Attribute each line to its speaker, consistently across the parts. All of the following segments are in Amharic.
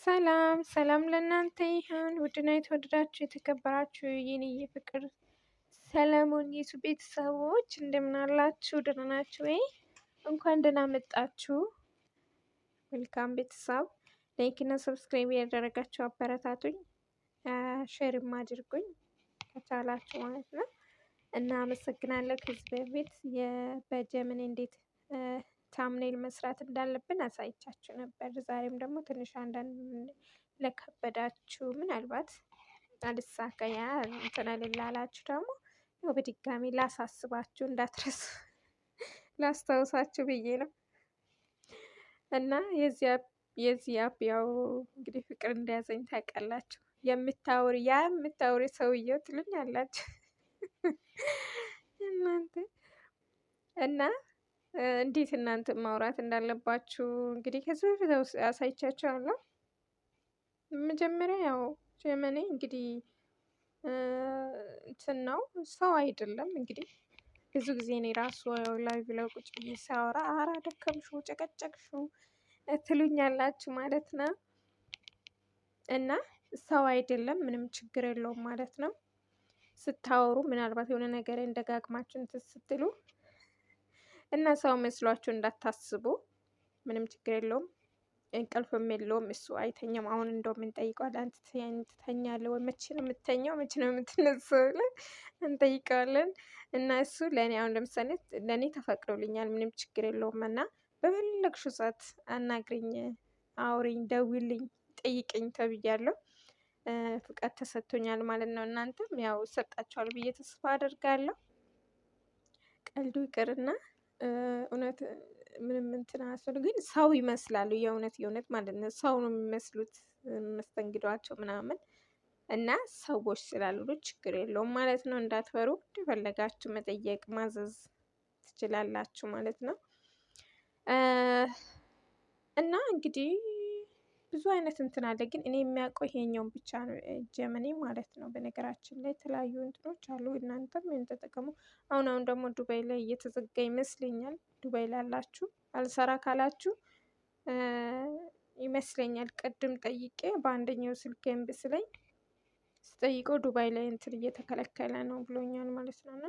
Speaker 1: ሰላም ሰላም ለእናንተ ይሁን። ውድና የተወደዳችሁ የተከበራችሁ የኔ የፍቅር ሰለሞን የሱ ቤተሰቦች እንደምን አላችሁ? ደህና ናችሁ ወይ? እንኳን ደህና መጣችሁ። መልካም ቤተሰብ like እና subscribe ያደረጋችሁ አበረታቱኝ፣ share ም አድርጉኝ ከቻላችሁ ማለት ነው። እና አመሰግናለሁ። ከዚህ በፊት በ Gemini እንዴት thumbnail መስራት እንዳለብን አሳይቻችሁ ነበር። ዛሬም ደግሞ ትንሽ አንዳንድ ለከበዳችሁ ምናልባት አልሳካ ያ እንትን ላላችሁ ደግሞ ያው በድጋሚ ላሳስባችሁ እንዳትረሱ ላስታውሳችሁ ብዬ ነው። እና የዚህ app ያው እንግዲህ ፍቅር እንደያዘኝ ታውቃላችሁ። የምታወሪ ያ የምታወሪ ሰውየው ትሉኝ አላችሁ እናንተ እና እንዴት እናንተ ማውራት እንዳለባችሁ እንግዲህ ከዚህ በፊት አሳይቻችኋለሁ። መጀመሪያ ያው Gemini እንግዲህ እንትን ነው ሰው አይደለም። እንግዲህ ብዙ ጊዜ እኔ ራሱ ላይ ብለው ቁጭ ብዬ ሳወራ አራ ደከምሽው፣ ጨቀጨቅሽው ትሉኛላችሁ ማለት ነው። እና ሰው አይደለም ምንም ችግር የለውም ማለት ነው። ስታወሩ ምናልባት የሆነ ነገር እንደጋግማችሁ እንትን ስትሉ እና ሰው መስሏችሁ እንዳታስቡ፣ ምንም ችግር የለውም። እንቅልፍም የለውም እሱ አይተኛም። አሁን እንደውም እንጠይቀዋለን፣ አንተ ትተኛለህ ወይ? መቼ ነው የምተኛው? መቼ ነው የምትነሳው? ብለን እንጠይቀዋለን። እና እሱ ለእኔ አሁን ለምሳሌ ለእኔ ተፈቅዶልኛል፣ ምንም ችግር የለውም። እና በፈለግሽው ሰዓት አናግሪኝ፣ አውሪኝ፣ ደውልኝ፣ ጠይቅኝ ተብያለሁ። ፍቃድ ተሰጥቶኛል ማለት ነው። እናንተም ያው ይሰጣችኋል ብዬ ተስፋ አደርጋለሁ። ቀልዱ ይቅርና እውነት ምንም እንትን አያስፈልግም፣ ግን ሰው ይመስላሉ። የእውነት የእውነት ማለት ነው ሰው ነው የሚመስሉት መስተንግዷቸው ምናምን እና ሰዎች ስላሉ ችግር የለውም ማለት ነው። እንዳትፈሩ፣ እንደፈለጋችሁ መጠየቅ ማዘዝ ትችላላችሁ ማለት ነው። እና እንግዲህ ብዙ አይነት እንትን አለ፣ ግን እኔ የሚያውቀው ይሄኛውን ብቻ ነው Gemini ማለት ነው። በነገራችን ላይ የተለያዩ እንትኖች አሉ፣ እናንተም ይሄን ተጠቀሙ። አሁን አሁን ደግሞ ዱባይ ላይ እየተዘጋ ይመስለኛል። ዱባይ ላላችሁ አልሰራ ካላችሁ ይመስለኛል። ቅድም ጠይቄ በአንደኛው ስልክ እምቢ ስለኝ ስጠይቀው ዱባይ ላይ እንትን እየተከለከለ ነው ብሎኛል ማለት ነው። እና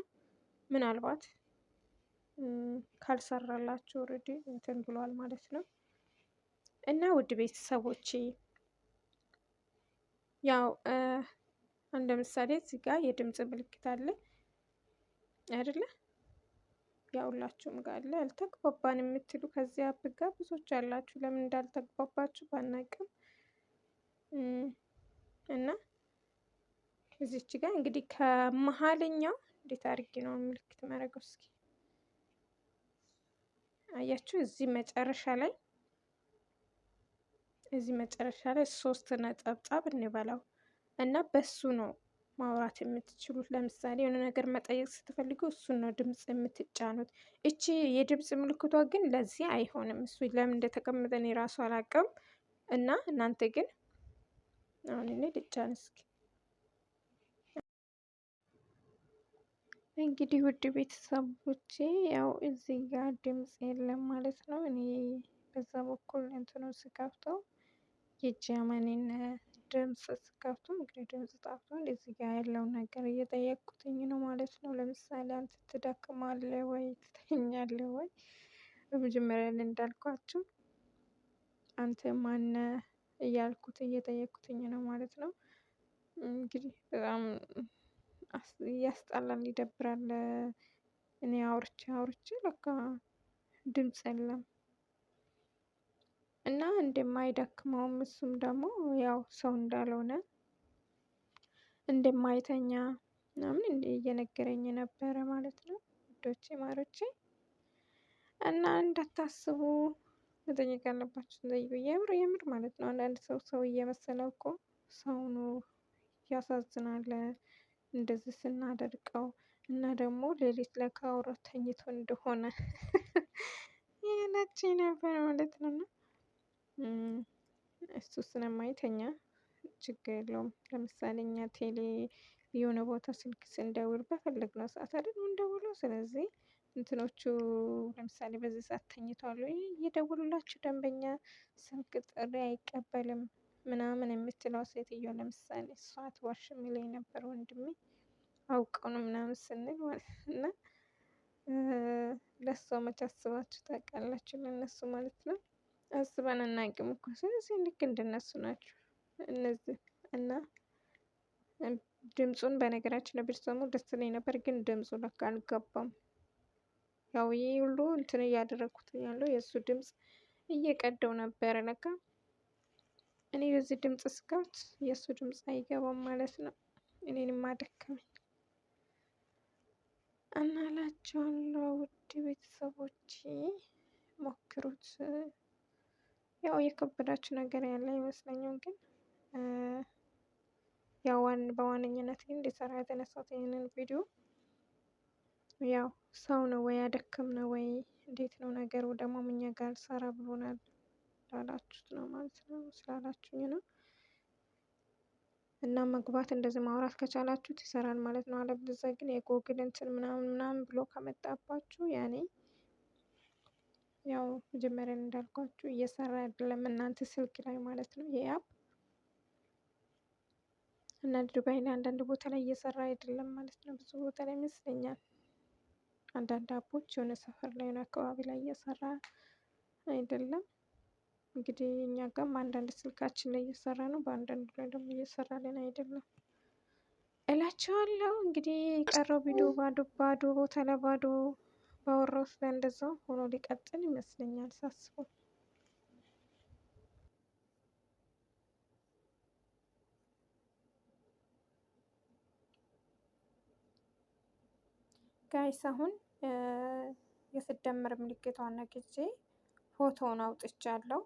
Speaker 1: ምናልባት ካልሰራላችሁ already እንትን ብሏል ማለት ነው። እና ውድ ቤተሰቦቼ ያው እንደ ምሳሌ እዚህ ጋር የድምፅ ምልክት አለ አይደለ? ያው ሁላችሁም ጋር አለ። አልተግባባን የምትሉ ከዚህ app ጋር ብዙዎች አላችሁ። ለምን እንዳልተግባባችሁ ባናቅም እና እዚች ጋር እንግዲህ ከመሀልኛው እንዴት አድርጌ ነው ምልክት ማድረገው? እስኪ አያችሁ እዚህ መጨረሻ ላይ እዚህ መጨረሻ ላይ ሶስት ነጠብጣብ እንበላው እና በሱ ነው ማውራት የምትችሉት። ለምሳሌ የሆነ ነገር መጠየቅ ስትፈልጉ እሱን ነው ድምፅ የምትጫኑት። እቺ የድምፅ ምልክቷ ግን ለዚህ አይሆንም። እሱ ለምን እንደተቀመጠ እኔ ራሱ አላውቅም። እና እናንተ ግን አሁን እኔ ልጫን እስኪ። እንግዲህ ውድ ቤተሰቦቼ ያው እዚህ ጋር ድምፅ የለም ማለት ነው። እኔ በዛ በኩል እንትኑ ስከፍተው የ Gemini ን ድምፅ ስከፍቱ እንግዲህ ድምፅ ጠፍቶ እዚህ ጋር ያለው ነገር እየጠየቅኩትኝ ነው ማለት ነው። ለምሳሌ አንተ ትደክማለህ ወይ ትተኛለህ ወይ? በመጀመሪያ ላይ እንዳልኳችሁ አንተ ማነህ እያልኩት እየጠየቅኩትኝ ነው ማለት ነው። እንግዲህ በጣም ያስጠላል፣ ይደብራል። እኔ አውርቼ አውርቼ ለካ ድምፅ የለም። እና እንደማይደክመውም እሱም ደግሞ ያው ሰው እንዳልሆነ እንደማይተኛ ምናምን እየነገረኝ ነበረ ማለት ነው። ውዶቼ ማሮቼ እና እንዳታስቡ መጠየቅ ያለባችሁ ጠይቁ። የምር የምር ማለት ነው። አንዳንድ ሰው ሰው እየመሰለው እኮ ሰውኑ ያሳዝናል። እንደዚህ ስናደርገው እና ደግሞ ሌሊት ላይ ካወራ ተኝቶ እንደሆነ ይላችሁ ነበር ማለት ነው። እና እሱ ስለማይተኛ ችግር የለውም። ለምሳሌ እኛ ቴሌ የሆነ ቦታ ስልክ ስንደውል በፈለግነው ሰዓት አይደል የምንደውለው። ስለዚህ እንትኖቹ ለምሳሌ በዚህ ሰዓት ተኝተዋል ወይ እየደወሉላችሁ ደንበኛ ስልክ ጥሪ አይቀበልም ምናምን የምትለው ሴትዮ ለምሳሌ እሷ አትዋሽም ይለኝ ነበር ወንድሜ። አውቀው ነው ምናምን ስንል ማለት እና ለእሷ መች አስባችሁ ታውቃላችሁ? ለእነሱ ማለት ነው አስበን አናውቅም እኮ። ስለዚህ ልክ እንደነሱ ናቸው እነዚህ እና ድምፁን በነገራችን ላይ ብትሰሙ ደስ ይለኝ ነበር፣ ግን ድምፁ ለካ አልገባም። ያው ይህ ሁሉ እንትን እያደረግኩት ያለው የእሱ ድምፅ እየቀደው ነበረ ለካ እኔ በዚህ ድምፅ ስከፍት የእሱ ድምፅ አይገባም ማለት ነው። እኔንም አደከመኝ እና እላቸዋለሁ። ውድ ቤተሰቦቼ ሞክሩት። ያው የከበዳችሁ ነገር ያለ አይመስለኝም፣ ግን ያው በዋነኝነት ግን እንዲሰራ የተነሳሁት ይህንን ቪዲዮ ያው ሰው ነው ወይ አደከም ነው ወይ እንዴት ነው ነገሩ፣ ደግሞ እኛ ጋር አልሰራ ብሎናል ላላችሁት ነው ማለት ነው፣ ስላላችሁኝ ነው። እና መግባት እንደዚህ ማውራት ከቻላችሁት ይሰራል ማለት ነው። አለበለዚያ ግን የጎግል እንትን ምናምን ምናምን ብሎ ከመጣባችሁ ያኔ ያው መጀመሪያ እንዳልኳችሁ እየሰራ አይደለም እናንተ ስልክ ላይ ማለት ነው ይሄ app እና ዱባይ ላይ አንዳንድ ቦታ ላይ እየሰራ አይደለም ማለት ነው። ብዙ ቦታ ላይ ይመስለኛል አንዳንድ app ኦች የሆነ ሰፈር ላይ የሆነ አካባቢ ላይ እየሰራ አይደለም። እንግዲህ እኛ ጋርም አንዳንድ ስልካችን ላይ እየሰራ ነው፣ በአንዳንዱ ላይ ደግሞ እየሰራልን አይደለም እላቸዋለሁ። እንግዲህ የቀረው ቪዲዮ ባዶ ባዶ ቦታ ለባዶ ባወራሁት ላይ እንደዛው ሆኖ ሊቀጥል ይመስለኛል ሳስበው። Guys አሁን የስደምር ምልክቷን ነክቼ ፎቶውን አውጥቻለሁ።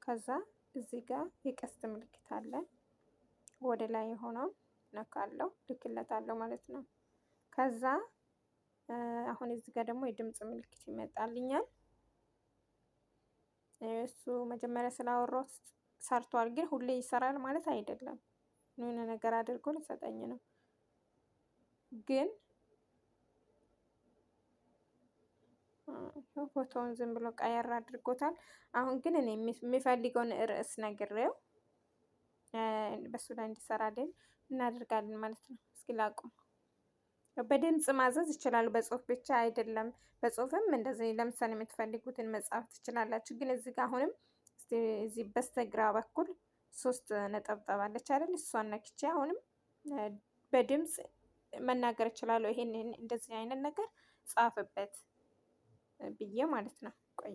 Speaker 1: ከዛ እዚህ ጋር የቀስት ምልክት አለ። ወደ ላይ የሆነውን ነካለሁ፣ ልክለታለሁ ማለት ነው። ከዛ አሁን እዚህ ጋር ደግሞ የድምፅ ምልክት ይመጣልኛል። እሱ መጀመሪያ ስላወራሁት ሰርቷል፣ ግን ሁሌ ይሰራል ማለት አይደለም። የሆነ ነገር አድርጎ ሊሰጠኝ ነው ግን ፎቶውን ዝም ብሎ ቀየር አድርጎታል። አሁን ግን እኔ የሚፈልገውን ርዕስ ነግሬው በሱ ላይ እንዲሰራልን እናደርጋለን ማለት ነው። እስኪ ላቁም። በድምፅ ማዘዝ ይችላሉ፣ በጽሁፍ ብቻ አይደለም። በጽሁፍም እንደዚህ ለምሳሌ የምትፈልጉትን መጻፍ ትችላላችሁ። ግን እዚህ ጋር አሁንም እዚህ በስተግራ በኩል ሶስት ነጠብጣብ አለች አይደል? እሷን ነክቼ አሁንም በድምፅ መናገር እችላለሁ። ይሄን እንደዚህ አይነት ነገር ጻፍበት ብዬ ማለት ነው። ቆይ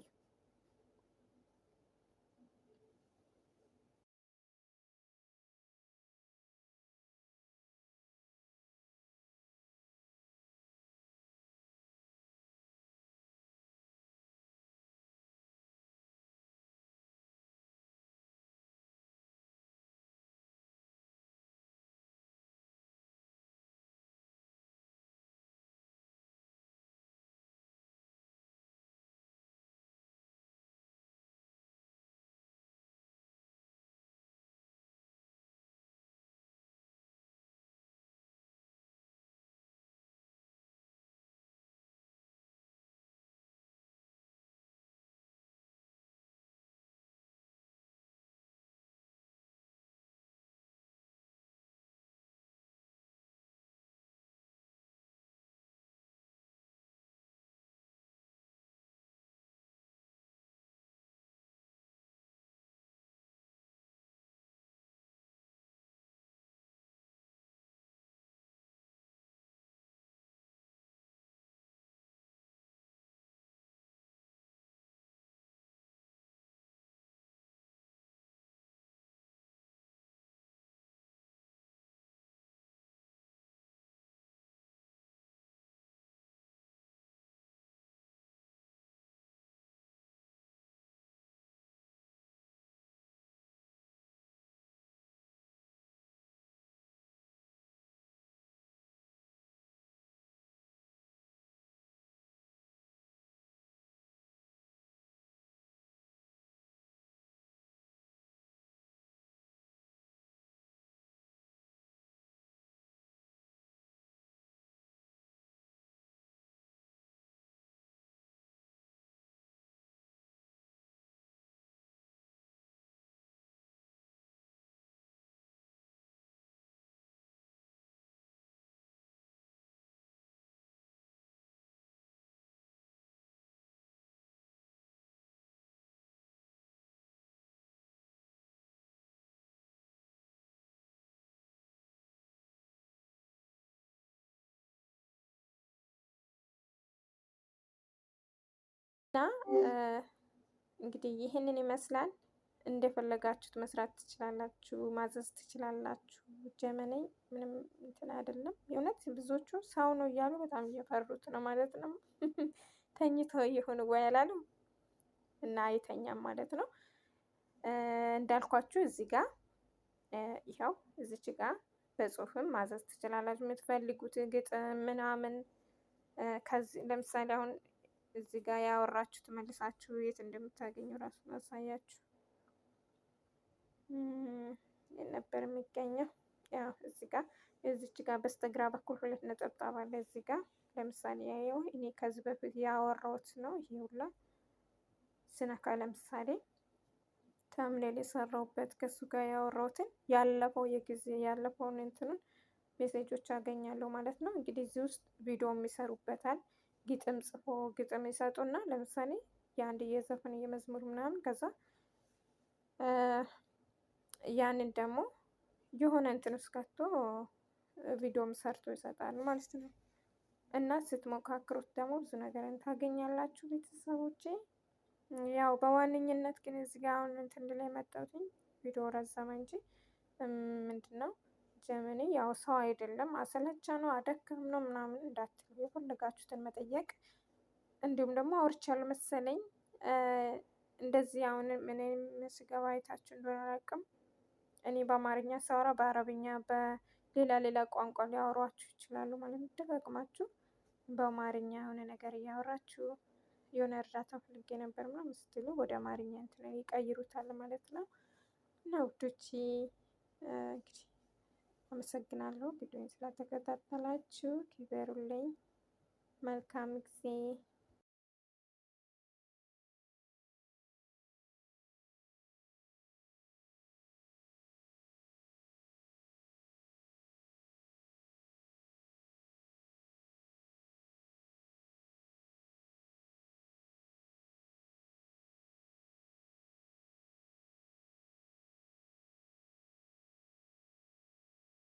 Speaker 1: እንግዲህ ይህንን ይመስላል። እንደፈለጋችሁት መስራት ትችላላችሁ፣ ማዘዝ ትችላላችሁ። Gemini ምንም እንትን አይደለም። የእውነት ብዙዎቹ ሰው ነው እያሉ በጣም እየፈሩት ነው ማለት ነው። ተኝቶ የሆነ ወይ አላሉም እና አይተኛም ማለት ነው። እንዳልኳችሁ እዚህ ጋር ይኸው እዚች ጋር በጽሁፍም ማዘዝ ትችላላችሁ። የምትፈልጉት ግጥም ምናምን ከዚህ ለምሳሌ አሁን እዚህ ጋር ያወራችሁ ትመልሳችሁ የት እንደምታገኙ ራሱ ማሳያችሁ ነበር የሚገኘው። ያው እዚህ ጋር እዚች ጋር በስተግራ በኩል ሁለት ነጠብጣብ አለ። እዚህ ጋር ለምሳሌ ያየው እኔ ከዚህ በፊት ያወራሁት ነው። ይሄ ሁላ ስነካ ለምሳሌ thumbnail የሰራሁበት ከሱ ጋር ያወራሁትን ያለፈው የጊዜ ያለፈውን እንትኑን ሜሴጆች አገኛለሁ ማለት ነው። እንግዲህ እዚህ ውስጥ ቪዲዮም ይሰሩበታል። ግጥም ጽፎ ግጥም ይሰጡና ለምሳሌ የአንድ የዘፈን የመዝሙር ምናምን ከዛ ያንን ደግሞ የሆነ እንትን ውስጥ ከቶ ቪዲዮም ሰርቶ ይሰጣል ማለት ነው። እና ስትሞካክሩት ደግሞ ብዙ ነገርን ታገኛላችሁ ቤተሰቦቼ። ያው በዋነኝነት ግን እዚህ ጋር አሁን እንትን ላይ መጣሁትኝ ቪዲዮ ረዘመ እንጂ ምንድን ነው Gemini ያው ሰው አይደለም አሰለቻ ነው አደክም ነው ምናምን እንዳትሉ የፈለጋችሁትን መጠየቅ እንዲሁም ደግሞ አውርቻለሁ መሰለኝ። እንደዚህ አሁን እኔም ስገባ አይታችሁ እንደሆነ አላውቅም። እኔ በአማርኛ ሳወራ በአረብኛ በሌላ ሌላ ቋንቋ ሊያወሯችሁ ይችላሉ ማለት ነው። ደጋግማችሁ በአማርኛ የሆነ ነገር እያወራችሁ የሆነ እርዳታ ፈልጌ ነበር ምናምን ስትሉ ወደ አማርኛ እንትን ይቀይሩታል ማለት ነው። እና ውዶቼ እንግዲህ አመሰግናለሁ ቪዲዮን ስለተከታተላችሁ፣ ክበሩልኝ። መልካም ጊዜ።